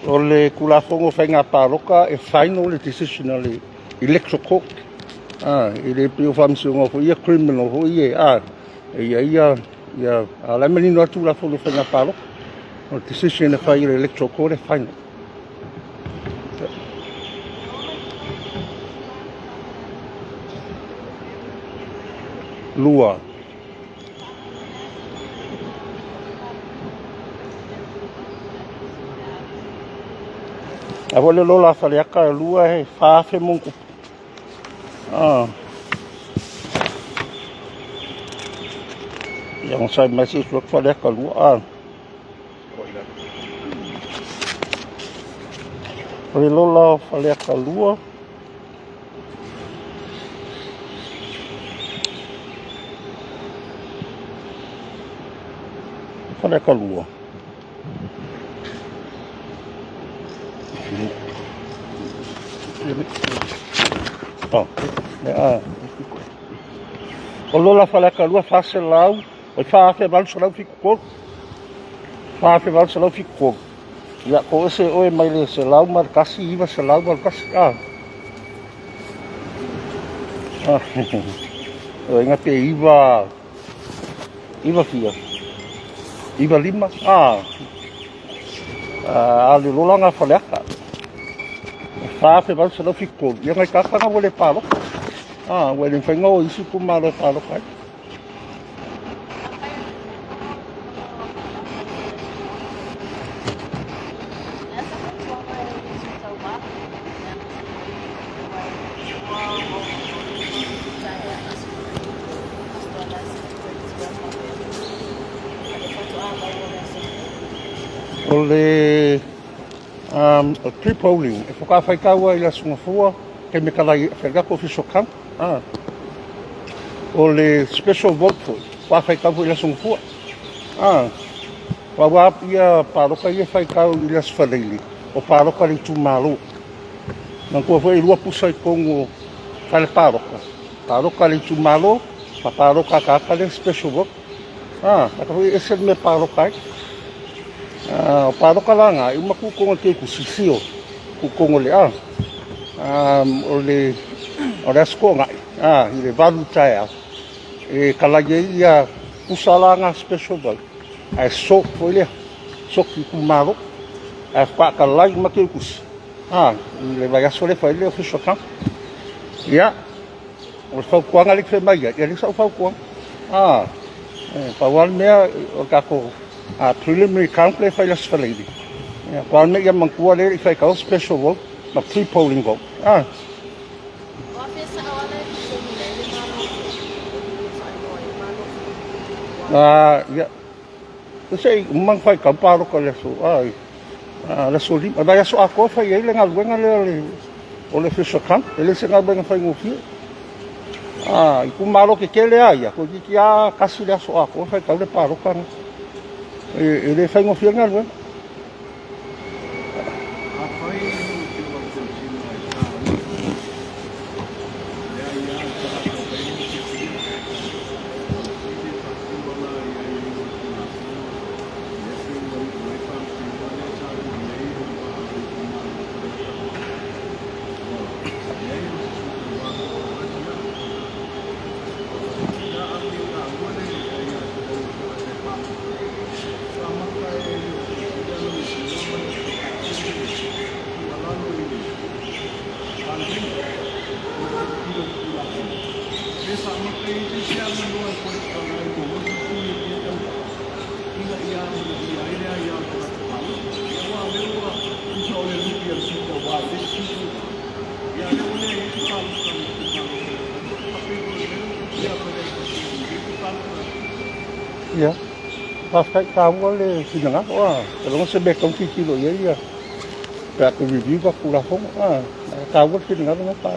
O le Tulafono o Faiga Palota e final le decision a le Electoral Court. E le pei o faamasinoga foi ia criminal foi ia, e i ai ia, a o la e manino lava le Tulafono o Faiga Palota. O le decision e fai e le Electoral Court e final. Lua. A foi le lola a Faleata 2 e 4,000 mo tupu. Ah. Ia onosai mai se i sue atu Faleata 2. Ah. O le lola o Faleata 2. Faleata 2. Oh, a. O lola Faleata 2, 400, oi 4,873. 4,873. Ia, toese oe mai le 101, 981, a. Ah, o pe iva, iva fia, iva lima, a. A le lola ngā Faleata. 4,873. Ia ngai tātanga ua le pāloka. A, ua le mawhai o isi itumalo e pāloka ai. O le pre-polling e faatoa faitau ai i le Aso Gafua taimi e talai ai le tatou official count. O le special vote foi, faatoa faitau foi i le Aso Gafua. Pau lava ia palota ia e faitau i le Aso Faraile, o palota a le itumalo. Manatua foi e lua pusa i totonu o fale palota, palota a le itumalo ma palota a tagata lea special vote. Tagata foi e ese le mea e palota ai. O palota la na, e uma atu i totonu o le kekusi, seal, tuu i totonu o le, o le, o le Aso Toonai, i le 8 i le taeao, e kalai ai ia pusa la na special vote, ae sort foi lea, sort i itumalo, ae faakalai uma kekusi, i le vaiaso lea e fai ai le official count. Ia, o le fautuaga lea e fai mai ai, ia leai sau fautuaga. E pau lava le mea o le tatou preliminary count lea e fai i le Aso Faraile, ia, pau lava le mea ia manatua lea e le i faitauina special vote ma pre-polling vote. Ia, se i uma ona faitau palota i le aso, le aso 5, le vaiaso atoa e fai ai le galuega lea o le official count, e le o se galuega faigofie. Itumalo tetele lava ia, toeitiiti lava tasi le aso atoa faitau le palota lena. E le faigofie le galuega. Afai lau Afioga i le Komesina e taua le aia a le tagata ua i ai le filifiliga, o le fesili e faatino la i aiaiga o le Tulafono lea pei ua iu ai faamasinoga lea sa tuu i ai le vaa o le itumalo o Faleata 4, ua leai ma se sui tauva tuufaatasi a ave taua le aiatatau a le tagata e palota. Faamata e le o silasila lau Afioga ma le Taitaifono le tuualalo i le Palemene ina ia tilotilo i le Tulafono. Pe faamata e i ai se isi avanoa e qualify ai mo sui e fia tauva ina ia amanaia ai le aia o le tagata palota. Aua o lea ua tusa o le lupi a le sui tauva i le isi sui tauva, ia a lea ua leai ai se palota a le itumalo o Faleata 2. E faapei foi o le mea lea ua tupu ia Faleata 3 i le palota atu. Ia, faafetai taua le finagalo, a, se mea e tatau ona tilotilo i ai ia pe a toe review tatou Tulafono, a, e taua le finagalo lena pa.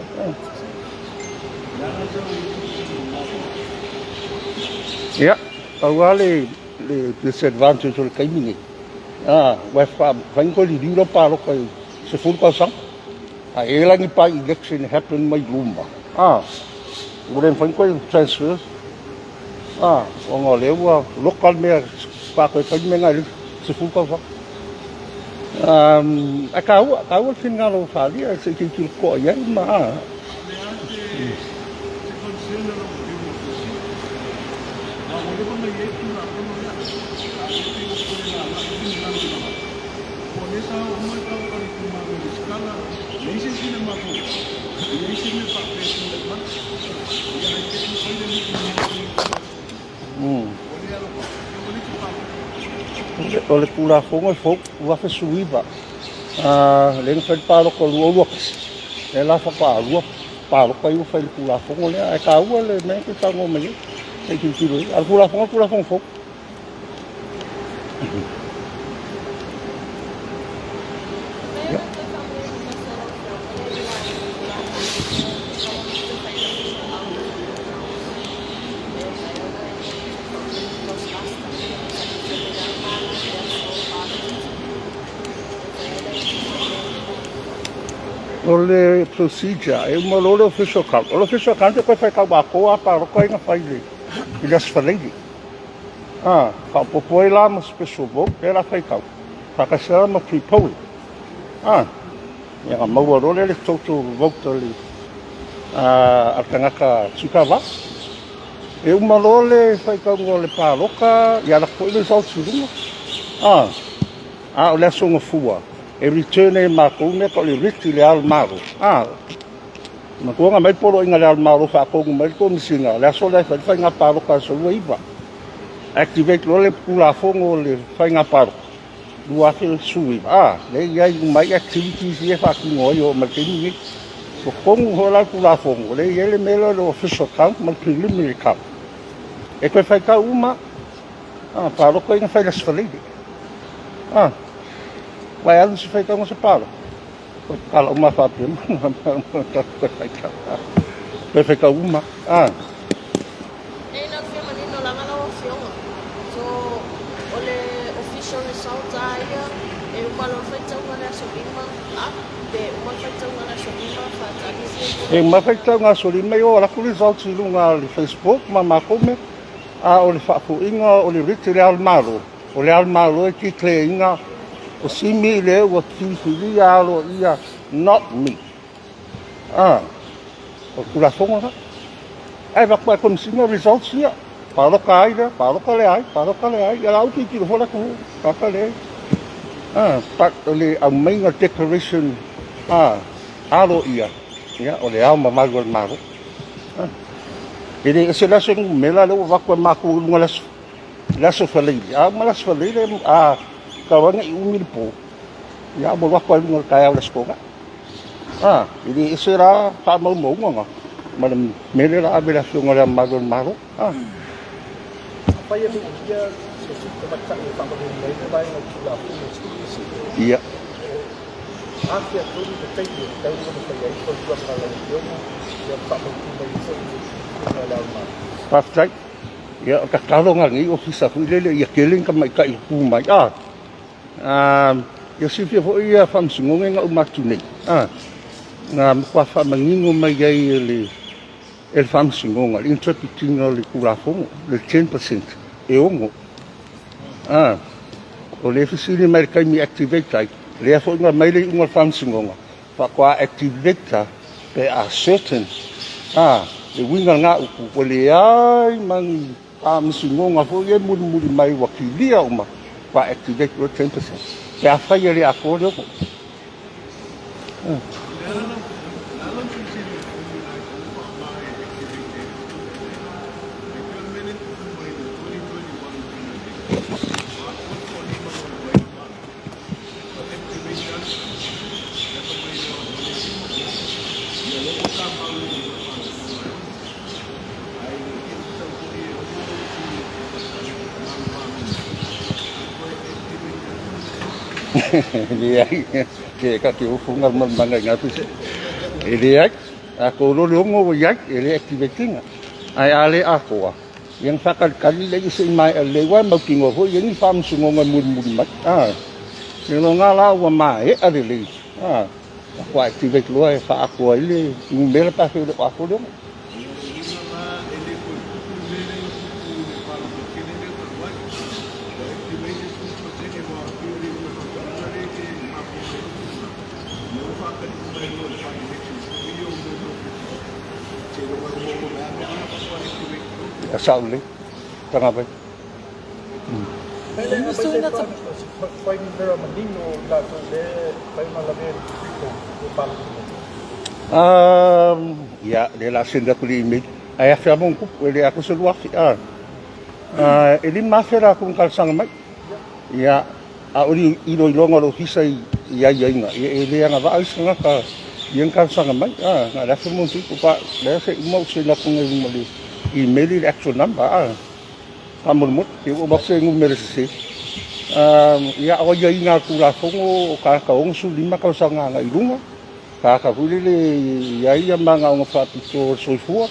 Ia, pau lava le disadvantage o le taimi nei, a, ua e faamafai ona toe liliu lau palota i 10 tausaga. A e i ai la ni by election e happen mai luma, a, ua le mafai ona toe transfer. A, ona o lea ua loka le mea, pe a toe fai le mea lena i le 10 tausaga. Ae taua, taua le finagalo ua faaalia se i tilotilo totoa i ai ma O le Tulafono e fou, 2019, lea na fai le palota i le 2021, lea la faatoa lua palota ia ua fai i le Tulafono lea. Ae taua le mea lea e te saunoa mai ai, se i tilotilo i ai. A o le Tulafono o le Tulafono fou. O le procedure, e uma loa le official count. O le official count e toe faitau atoa lava palota ia na fai i le Aso Faraile. Faaopoopo ai la ma special vote lea o le a faitau, faatasi ai la ma pre-polling. Ia ona maua loa lea o le total vote a le tagata sui tauva. E uma loa le faitauga o le palota, ia alu atu foi le results i luga. A o le Aso Gafua, e return ai e matou mea e tau o le writ i Le Ao o le Malo. Manatua na aumai le poloaiga a Le Ao o le Malo e faatonu mai le Komesina, o le aso lea e fai ai le faiga palota aso 29. Activate loa le Tulafono o le Faiga Palota 2019, lea e i ai uma ai activities ia e faatino ai e oo mai i le taimi lenei. O totonu foi la o le Tulafono, lea e i ai le mea lea o le official count ma le preliminary count. E toe faitau uma lava palota ia na fai i le Aso Faraile. Aua e alu i se faitauga se palota, toe tatala uma lava faapea toe faitau. Toe faitau uma lava. Nei na fia manino lava lau Afioga. So, o le official result a ia e uma loa le faitauga i le aso 5 up pe uma le faitauga i le aso 5 faatasi. E uma le faitauga aso 5 e o atu results i luga o le Facebook ma matou mea. A o le faafoiga o le writ i Le Ao o le Malo, o Le Ao o le Malo e declare ina o Simi lea ua filifilia aloaia, not me. O le Tulafono lena. Ae avatu lava e le Komesina results ia. Palota ai lea, palota lea ai, palota lea ai. Ia la ua tilotilo foi le atunuu, palota lea ai. But o le aumaiga o le declaration aloaia, ia, o le Ao mamalu o le Malo. E le ese la se numera lea ua avatu e matou i luga i le aso Faraile. A uma le Aso Faraile, a tau ane i umi le po, ia ua alu atu lava i luga o le taeao o le Aso Toonai. E le ese la faamaumauga na ma le mea lea o le a ave i le Afioga i Le Ao Mamalu o le Malo. Afai e meaia se sui tamaitai e faamamaluina ai le vaega o le Tulafono 10%. Ia. Afea tonu le taimi e tatau ona fai ai fautuaga a lau Afioga ia ma faamautu mai ai foi le Afioga i Le Ao o le Malo? Faafetai. Ia, o le tatalo lena a lenei Ofisa foi lele ia tele ni tamaitai e tu mai. Ia silafia foi ia faamasinoga na uma atu nei, na matua faamanino mai ai e le faamasinoga le interpreting o le Tulafono, le 10% e 6. O lea e fesili mai i le taimi e activate ai, lea foi na aumai le iuga o le faamasinoga, faatoa activate pe a certain, le uiga lena upu, ua leai ma ni faamasinoga foi ia e mulimuli mai ua kilia uma, faatoa activate loa le 10%. Pe afai e le atoa le 6. E leai, ke ka te ofu ngā marimanga i ngā pise. E leai, a ko lore ongo ua iai, e le activate ina. Ae a le atoa, ia na whakalikali le i se i mai a le wai mautinoa foi ia ni faamasinoga e mulimuli mai. Ia no ngā la ua maea lelei. Faatoa activate loa e faaatoa ai le numera pe afai e le o atoa le 6. Ia sao lelei. Tagavai. Ia, lea o le a send atu le email. Ae afe lava ona tupu, e le atoa se 2,000. E 5,000 latou na talosaga mai. Ia, a o le iloiloga o le ofisa i aiaiga, ia e le agavaa isi tagata ia na talosaga mai. Na o le afe ma ona tupu. Pa, lea se i uma ou send atu nei i luma o le email le actual number. Faamolemole, te i ua avatu se numera sese. Ia, o aiaiga a le Tulafono o tagata 65 tausaga agai i luga, tagata foi lele e i ai ia manaoga faapitoa o le soifua,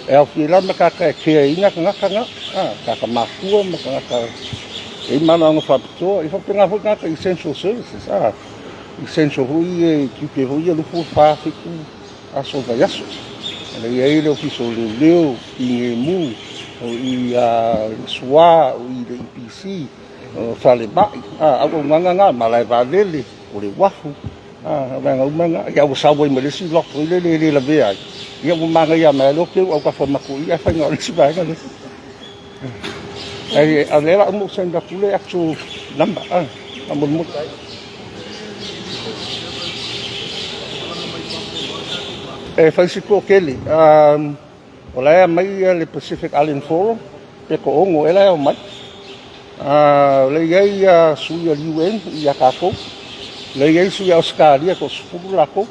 e aofia ai la ma tagata e care ina tagata na, tagata matutua ma tagata e i ai manaoga faapitoa. E faapena foi tagata essential services, essential foi ia e tiute foi ia 24, 7 aso o le vaiaso. O lea e i ai le Ofisa o Leoleo, Tineimu, o i le SWA, o i le EPC, o Falemai, auaunaga na, malae vaalele, o le uafu, o vaega uma na. Ia ua sau ai ma le isi lot foi lele e le lavea ai, ia ua manaia mai lava le o teu autafa matou i i ae fai na o le isi vaega lea. Ae o lea o le a uma ou send atu le actual number, faamolemole. E fai si toatele. O la e aumai le Pacific Island Forum pe toaono ea la e omai. O la e i ai sui o le UN ia tatou. O la e i ai sui o Ausetalia toasefulu latou.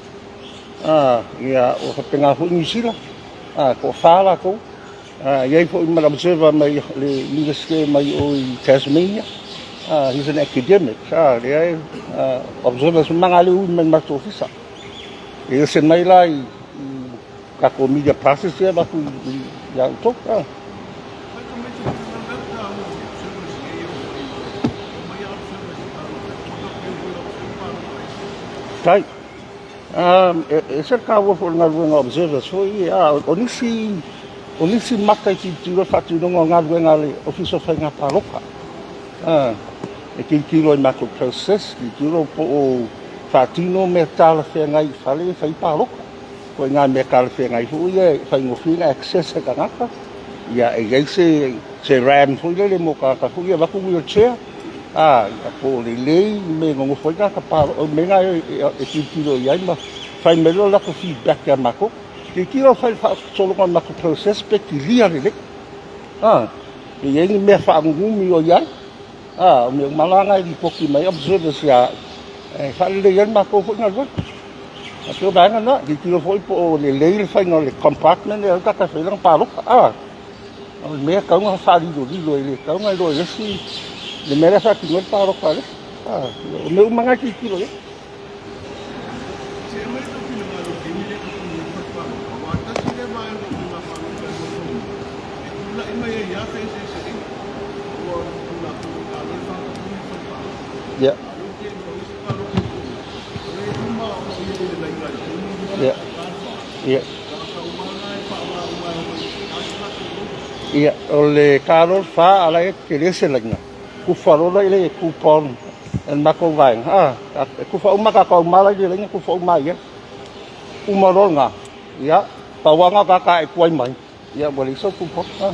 Ia, ua faapena foi Niu Sila, toafa latou. E i ai foi ma le observer mai le Iunivesite mai o i Tasmania. He's an academic. Lea e observer ma na le ui mai le matou ofisa. E ese mai la i tatou media passes ia avatu ia outou. Tai. E ese le taua foi o le galuega a observers foi ia, o nisi, o nisi mata i tilotilo le faatinoga o galuega a le Ofisa o Faiga Palota. E tilotilo i matou process, tilotilo po o faatino mea talafeagai i fale e fai palota. O ituaiga mea talafeagai foi ia e faigofie ona access e tagata. Ia e i ai se ramp foi lele mo tagata foi ia e avatu wheelchair, a, po o lelei le mea e nonofo ai tagata palota. O mea na e tilotilo i ai ma fai mai loa le latou feedback ia matou. Tilotilo fai le faasologa o le matou process pe kilia lelei. Pe i ai ni mea faanunumi o i ai. O mea uma la na e lipoti mai ai observers ia au e faalelei ai le matou foi galuega. E pei o vaega na, tilotilo foi po o lelei le faiga o le compartment lea e tagata e fai ai lana palota. O le mea e tatau ona faalilolilo e le tatau ona iloa e le isi le mea la e faatino ai le palota a le isi. O mea uma na e tilotilo i ai. Ia. Ia. Ia. Ia, o le talo fa ala e tele se laina. Kufa lola ile e coupon e le matou vaega. Ah, e kufa uma tatou mala ile laina kufa uma ia. Uma loa lena. Ia, pau lava lena ta e tuai mai. Ia, ua leai sau coupon. Ah.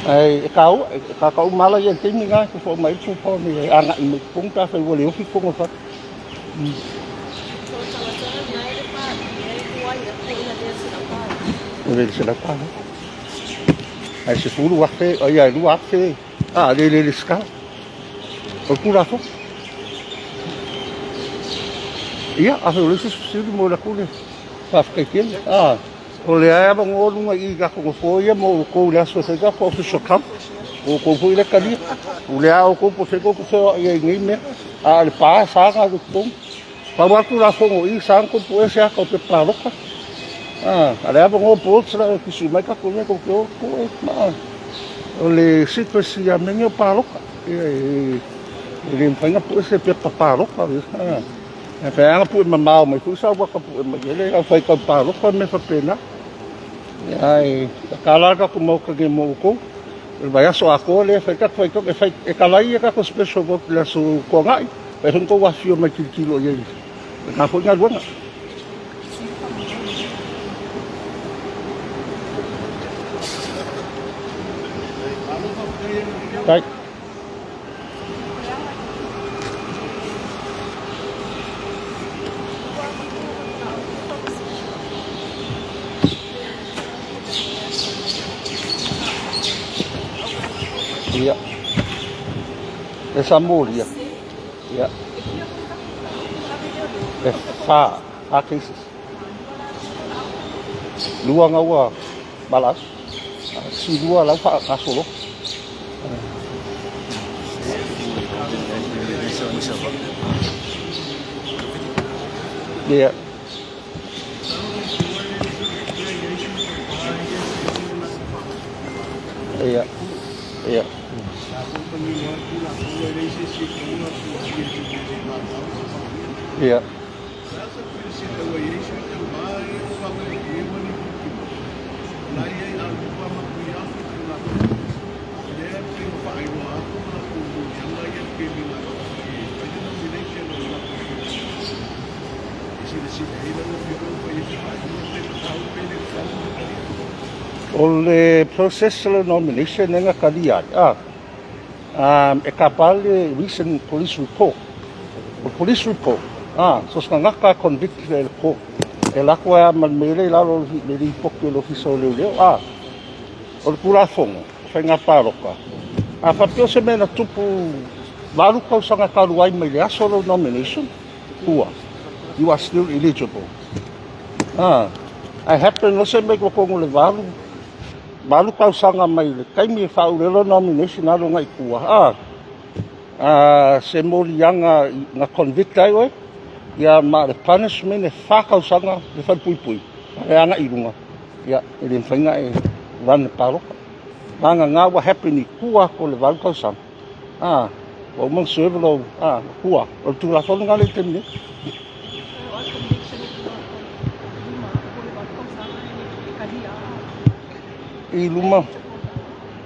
Ae e taua, e tatou mala ia i le taimi lena e kufa uma ai le coupon e agai mai i totonu pe afai ua le ofi totonu o le fale. Ua le $100. Ae 10,000, ia e 2,000, a le le lesitala. O le Tulafono. Ia, afai o le isi fesili mo le atu le faafetai tele. A, o lea e avanoa luga i i tatou nofoa ia mo outou i le aso e fai tatou official count. O outou foi lea e talia. O lea a outou po o fea tou te feoai ai i nei mea. A o le pa e sa ona alu i totonu. Pau lava le Tulafono i i, sa ona tou pue se ata o pepa palota. A, a o le avanoa boards la e kisi mai tatou mea tou te o pue. O le secrecy a mea nei o palota. Ia e le mafai ona pue se pepa palota. E fai lava ona pue mamao mai foi sau ata pue mai ai le aufai tau palota ma mea faapena. Ae tatala lava le tatou Maota nei mo outou. O le vaiaso atoa lea e fai tatou faitauga, e fai, e talai a tatou special vote i le aso Toonai, fai foi na tou afifio mai tilotilo i ai Lena foi galuega. Tai. Ia. E sa molia. Ia. E fa cases. Lua nga ua balas. Si lua lau fa kasolo. Ia. Ia. Ia. Ia. O le process o le nomination e nga kalia ai. Ah. E kapa le recent police report. O le police report, ah, so se gagaka convicted e le court. E lako ai a ma le mea lea i lalo o le lipoti o le Ofisa o Leoleo. Ah, o le Tulafono, o faiga palota. A faapea o se mea na tupu 8 tausaga talu ai mai le aso o lou nomination, ua, you are still eligible. Ah, I happen no se mea i totonu o le 8 tausaga mai le taimi e faaulelo nomination alo ngai tua. Ah, se moliaga na convict ai oe, ia ma le punishment e 4 tausaga le falepuipui, e agai i luga, ia e le mafai ona e run le palota. Vagana ua happen i tua atu o le 8 tausaga, ah, ua uma ona serve lou, ah, tua, o le Tulafono lena lea i le taimi nei. I luma,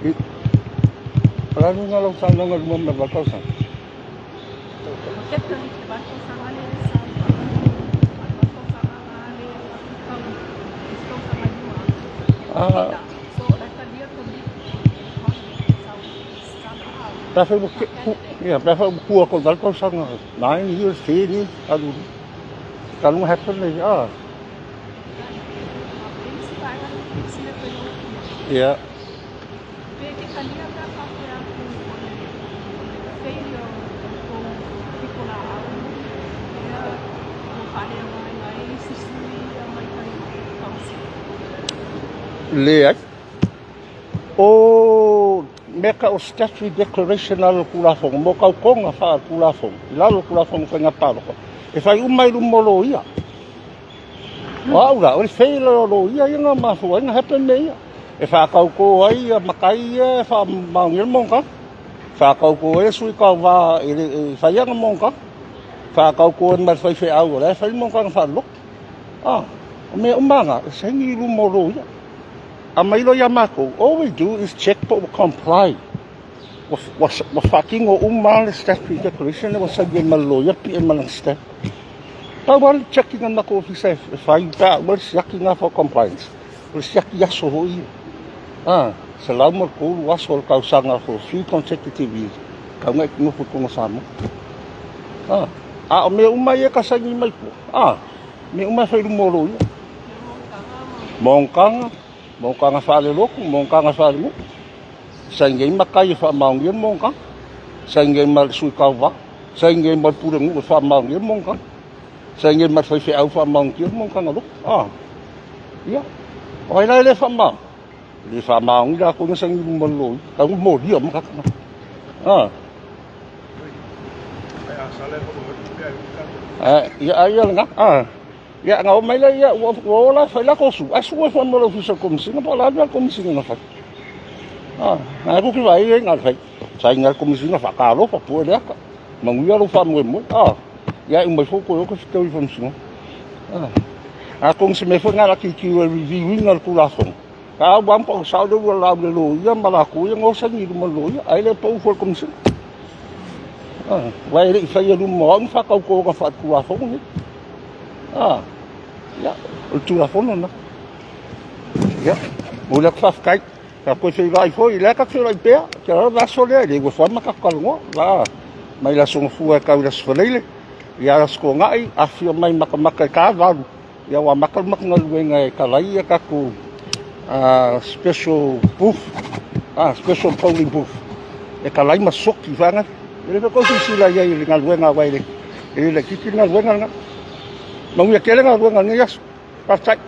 i, o le a luga lau saunoaga i luma ma le 8 tausaga? Ah, pe a fai ua ia, pe a fai ua tua atu i le 8 tausaga, 9 years, 10 years, alu, talu ona happen le, ah. Ia. Leai. O mea tau o statutory declaration lalo o le Tulafono, mo tautoga faale-Tulafono, i lalo o le Tulafono o Faiga Palota, e fai uma i luma o loia. O au la, o le fail o loia ia na mafua ai na happen mea ia. E faatauto ai ia matai ia e faamaonia le monotaga. Faatauto ai le sui tauva e le fai ana monotaga. Faatauto ai ma le faifeau o la e fai le monotaga faalelotu. Ah, o mea uma na, e saini i luma o loia. A mai loa ia matou, all we do is check po ua comply. Ua faatino uma le statutory declaration lea ua saini ai ma le loia, pie ma lana stamp. Pau lava le checking a le matou ofisa e fai pe a uma le siaki lena for compliance. O le siaki aso foi ia. Ah, 103 aso o le tausaga for 3 consecutive years. Tau na e te nofo i totonu o Samoa. Ah, a o mea uma ia e ka saini mai tua. Ah, mea uma e fai i luma o loia. Monotaga, monotaga faalelotu, monotaga faalenuu. Saini ai matai e faamaonia le monotaga. Saini ai ma le sui tauva. Saini ai ma le pulenuu e faamaonia le monotaga. Saini ai ma le faifeau e faamaonia le monotaga lotu. Ah, ia. O ai la e le faamaoni? E le faamaoni latou na saini i luma o le loia. Tau molia ma tagata. Ah. Ia, ai ia lena. Ah. Ia, na oo mai lea, ia, ua ola e fai lako su. Ai sue foi mo le ofisa o le Komesina, po o le a le mea le Komesina na fai. Ah, na ku ki vai e ngā fai. Saini a le Komesina whaakalofa, pue le aka. Manuia lou faamoemoe. Ah, ia e umai foi koe o ke whitau i Faamasinoga. Ah. Atonu se mea foi ngā laki ki e review ina le Tulafono. Ka au wampa o sao le ua lau le loia ma lakou ia ngo saini i luma o le loia, ae le pau foi le Komesina. Ah, vai e le i whai e luma o au ni whakaukoga whaatulafono nei. A, ia, o le Tulafono lena. Ia, momoli atu faafetai. Tatou toe feiloai foi, o lea tatou te feiloai pea. Ou te iloa o le aso lea, e le nofo lava ma tatou talanoa. Mai le Aso Gafua e tau i le Aso Faraile, ia Aso Toonai, afifio mai matamata i le ta 8, ia ua amata le matou galuega e talai a tatou special booth, special polling booth, e talai ma soki foi lea. E le toe silasila i ai i le galuega aua e le laitiiti le galuega lena. Manuia tele galuega o lenei aso. Faafetai.